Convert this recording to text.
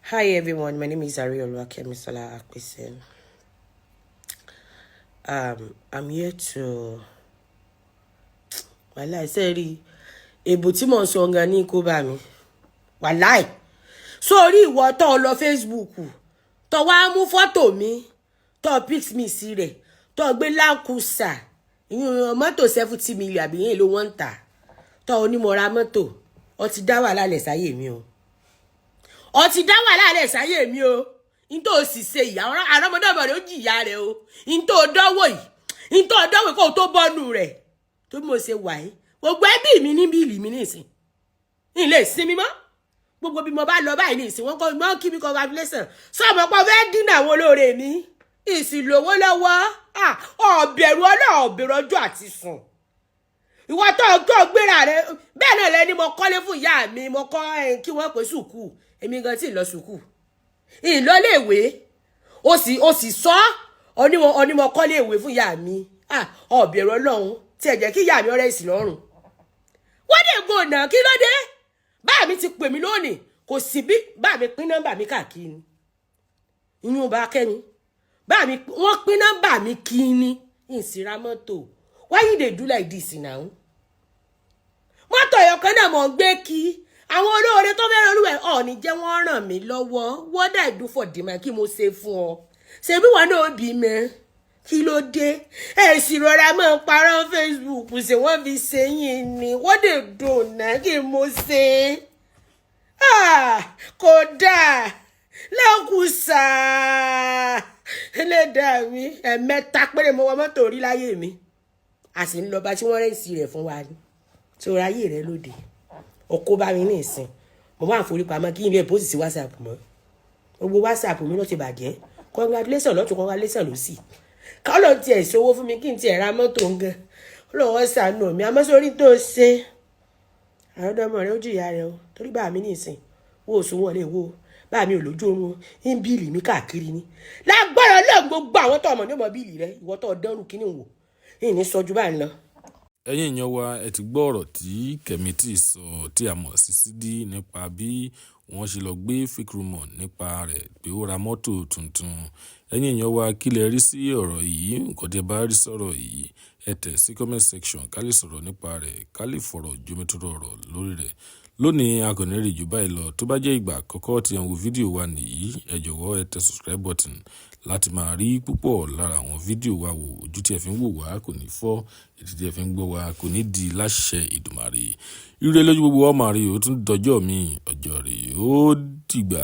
Hi everyone, my name is Ariel Kemisola Akpisen. I'm here to, wàláì, sẹ́ẹ̀rí èbò tí mò ń sọ gan ní kó bá mi, wàláì. Sórí ìwọ tó lọ Facebook, tó wá mú fọ́tò mi, tó pics mi sí rẹ̀, tó gbé Land Cruiser, ìyún mọ́tò 70 million àbí yẹn ló wọ́n ń tà, tó onímọ̀ra mọ́tò, ó ti dá wàhálà lẹ̀ sáyé mi o. Ó ti dá wàhálà lẹ̀ sáyé mi o. N tó sì ṣe ìyá àrọ́mọdọ́mọ rẹ̀, ó jìyà rẹ̀ o. N tó dánwò yìí, n tó dánwò kó o tó bọ́nu rẹ̀, tó bí mo ṣe wà yìí, gbogbo ẹbí mi ní bill mi nísìn n lè sinmi mọ́. Gbogbo bí mo bá lọ báyìí nísìn, wọ́n kọ́ wọ́n kí mi congratulation. Sọmọ pọ̀ fẹ́ dínà àwọn olóore mi, ìsìlówó lọ́wọ́. Ọ̀bẹ̀rù ọlọ́ọ̀, ọ̀bẹ̀rù ọjọ́ àti sùn. Ìwọ tó gbéra rẹ bẹ́ẹ̀ náà lẹni mo kọ́lé fún ìyá mi, mo kọ́ kí wọ́n pè sùkúù. Èmi gan tí ì lọ sùkúù, ìlọléèwé. Ó sì sọ onímọ̀ kọ́lé ìwé fún ìyá mi. Ọ̀bẹ̀rù ọlọ́run tí ẹ jẹ́ kí ìyá mi ọ̀rẹ́ ìsìn lọ́rùn. Wọ́n dé gbòònà, kí ló dé? Bá mi ti pè mí lónìí, kò sí bí bá mi pín nọ́mbà mi káàkiri ni. Ìyún bá kẹ́mi bá mi, wọ́n pín nọ́mbà mi kí ni ìsìnra mọ́tò. Why you dey do like this now? Mọ́tò ẹ̀yọ̀kan náà mọ̀ ń gbé kí àwọn olóore tó fẹ́ràn olúwẹ̀ ọ̀ọ́ni jẹ́ wọ́n ràn mí lọ́wọ́. What I do for them? Kí mo ṣe fún ọ? Ṣebí wọn náà bí mi, kí ló dé? Ẹ sì rọra máa ń parọ́ Facebook, ṣé wọ́n fi ṣe yín ni? Wọ́n dè dùn náà, kí mo ṣe kódà lẹ́kùsà ẹlẹ́dàá mi. Ẹ̀mẹ́ta péré mo wọ mọ́tò orí láyé mi, a sì ń lọ bá tí wọ́n rent rẹ̀ fún wa ni. Tí o ráyè rẹ lóde, ọkọ bá mi ní ìsìn, mo máa ń forí pamọ́ kí n lè post sí WhatsApp mọ́. Gbogbo WhatsApp mi ló ti bàjẹ́. Congratulation lọ́tún, congratulation ló sì kọ́lọ̀ tiẹ̀ ṣòwò fún mi kí n tiẹ̀ ra mọ́tò ń gan. Lọ́wọ́ ṣàánú mi. Àmọ́ sórí tó ṣe, àrọ́dọ́mọ rẹ ó jìyà rẹ o, torí bá mi ní ìsìn wo sùn wọlé wo bá mi ò lójú oorun, ń bill mi káàkiri ni. Lágbára Ọlọ́run, gbogbo àwọn tó ọmọ ní ọmọ bill rẹ, ìwọ tó dánrù kíní wò ìní sọjú báyìí lọ. Ẹ̀yin èèyàn wa, ẹ ti gbọ́ ọ̀rọ̀ tí Kẹ́mítì sọ, tí a mọ̀ sí Sídí, nípa bí wọ́n ṣe lọ gbé fake rumour nípa rẹ̀ pé ó ra mọ́tò tuntun. Ẹ̀yin èèyàn wa, kí lẹ rí sí ọ̀rọ̀ yìí? Nǹkan tí ẹ bá rí sọ̀rọ̀ yìí, ẹ tẹ̀ sí comment section ká lè sọ̀rọ̀ nípa rẹ̀, ká lè fọ̀rọ̀ jomitoro ọ̀rọ̀ lórí rẹ̀. Lónìí, a kò ní rí jù báyìí lọ. Tó bá jẹ́ ìgbà àkọ́kọ́ tí ẹ̀ ń wo fídíò wa nìyí, ẹ jọ̀wọ́, ẹ tẹ subscribe button láti máa rí púpọ̀ lára àwọn fídíò wa wò. Ojú tí ẹ fi ń wò wá kò ní fọ́, etí tí ẹ fi ń gbọ́ wá kò ní di láṣẹ Ìdùmarè. Ire lójú gbogbo wa máa rí. Ó tún dọjọ́ mi, ọjọ́ rẹ̀ ó dìgbà.